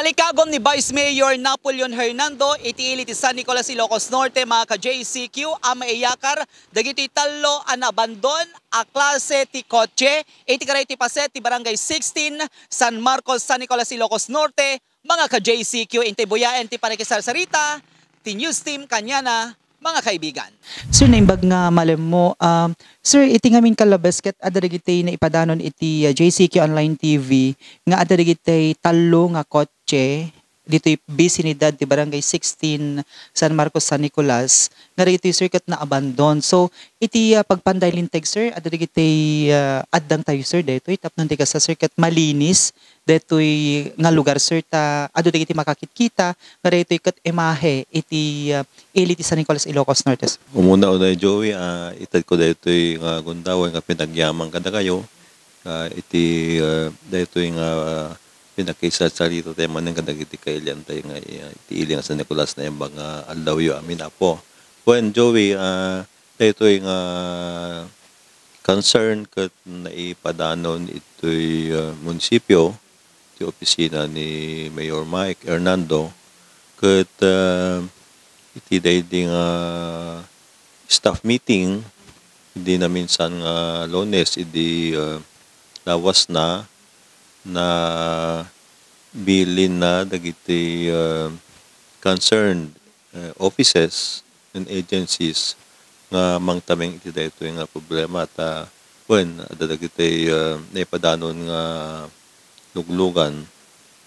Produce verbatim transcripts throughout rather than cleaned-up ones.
Nalikagom ni Vice Mayor Napoleon Hernando iti ili ti San Nicolas, Ilocos Norte, mga ka-J C Q, a maiyakar dagiti tallo a naabandon a klase ti kotse iti kadagiti paset ti Barangay sixteen, San Marcos, San Nicolas, Ilocos Norte, mga ka-J C Q. Intay buyaen ti panakisarsarita ti news team kaniana, mga kaibigan. Sir, naimbag nga malemmo, um, sir, iti ngamin kalabes ket adda dagiti naipadanon iti, uh, J C Q Online T V nga adda dagiti tallo nga kotse ditoy bisinidad ti Barangay sixteen, San Marcos, San Nicolas, nga dagitoy, sir, ket naabandon. So, iti, uh, pagpanday linteg, sir, adda dagiti, uh, addang tayo, sir, daytoy tapno ti kasta, sir, ket malinis daytoy nga lugar, sir, ta adu dagiti makakitkita nga daytoy ket imahe iti, ah, ili ti San Nicolas, Ilocos Norte, sir. Umuna unay, Joey, ah, itedko daytoy nga gundaway nga pinagyaman kadakayo, ah, iti, ah, daytoy nga, ah, pinakisarsarita tayo manen kadagiti kailian tayo nga, ah, iti ili nga San Nicolas, naimbag nga aldawyo amin, Apo. Wen, Joey, ah, daytoy nga concern ket naipadanon itoy, ah, munisipio, ti opisina ni Mayor Mike Hernando, ket, ah, iti daydi nga staff meeting idi naminsan nga Lunes idi, ah, lawas na, nabilin na dagiti, ah, concerned, eh, offices and agencies nga mangtameng iti daytoy nga problema ta wen, adda dagiti, ah, naipadanon nga luglugan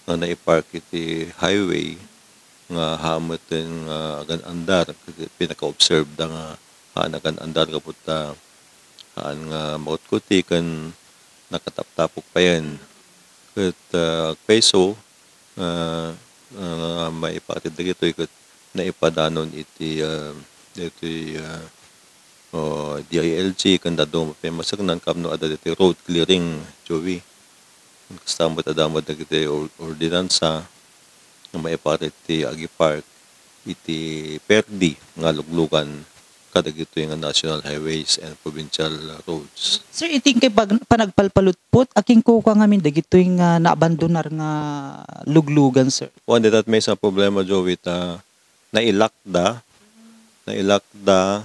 nga naipark iti highway nga haan metten nga agan-andar, ket pinaka-observe da nga haan agan-andar gapu ta haan nga makutkuti ken nakataptapok payen. Ket, ah, agpayso, ah, ah, maiparit dagitoy ket naipadanon iti, ah, ditoy, ah, o, D I L G ken dadduma pay masaknaan tapno adda ditoy road clearing, Joey. Kasta met adda met dagiti or-, ordinansa nga maiparit ti agipark iti perdi nga luglugan kadagitoy nga National Highways and Provincial Roads. Sir, iti inkay pag-, panagpalpalutpot, akinkukua ngamin dagitoy nga naabandonar nga luglugan, sir? Wen, dayta met maysa a problema, Joey, ta nailakda, nailakda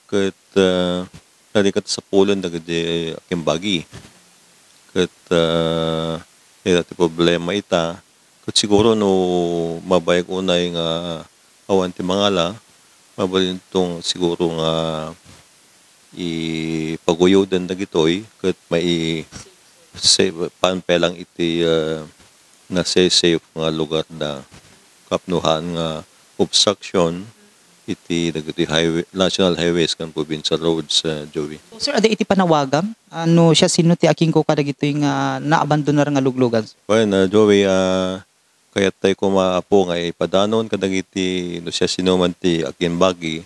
ket, ah, narigat sapulen dagiti akimbagi. Ket, ah, dayta ti problema ita, ket siguro no mabayag unay nga awan ti mangala, mabalinto siguro nga ipaguyoden dagitoy ket mai-, sa-, paan pay lang iti, ah, nasa-safe nga lugarda. Tapno haan nga obstruction iti dagiti highway, national highways ken provincial roads, ah, Joey. So, sir, adda iti panawagam, ah, no siasino ti akinkukua dagitoy nga naabandonar nga luglugan, sir? Wen, ah, Joey, ah, kayat tayo koma, Apo, nga ipadanon kadagiti no siasinoman ti akimbagi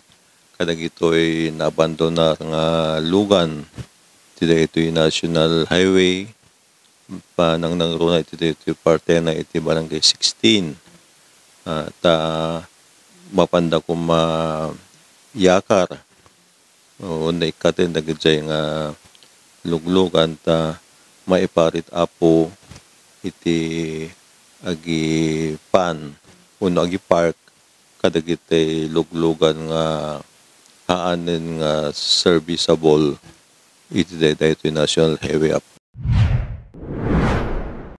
kadagitoy naabandonar nga lugan ti daytoy national highway, panangnangruna iti daytoy partena iti Barangay sixteen. Ah, ta mapanda koma iyakar, o, naikkaten dagiti nga luglugan ta maiparit, Apo, iti agipan wenno agipark kadagiti luglugan nga haanen nga serviceable iti day-, daytoy National Highway, Apo.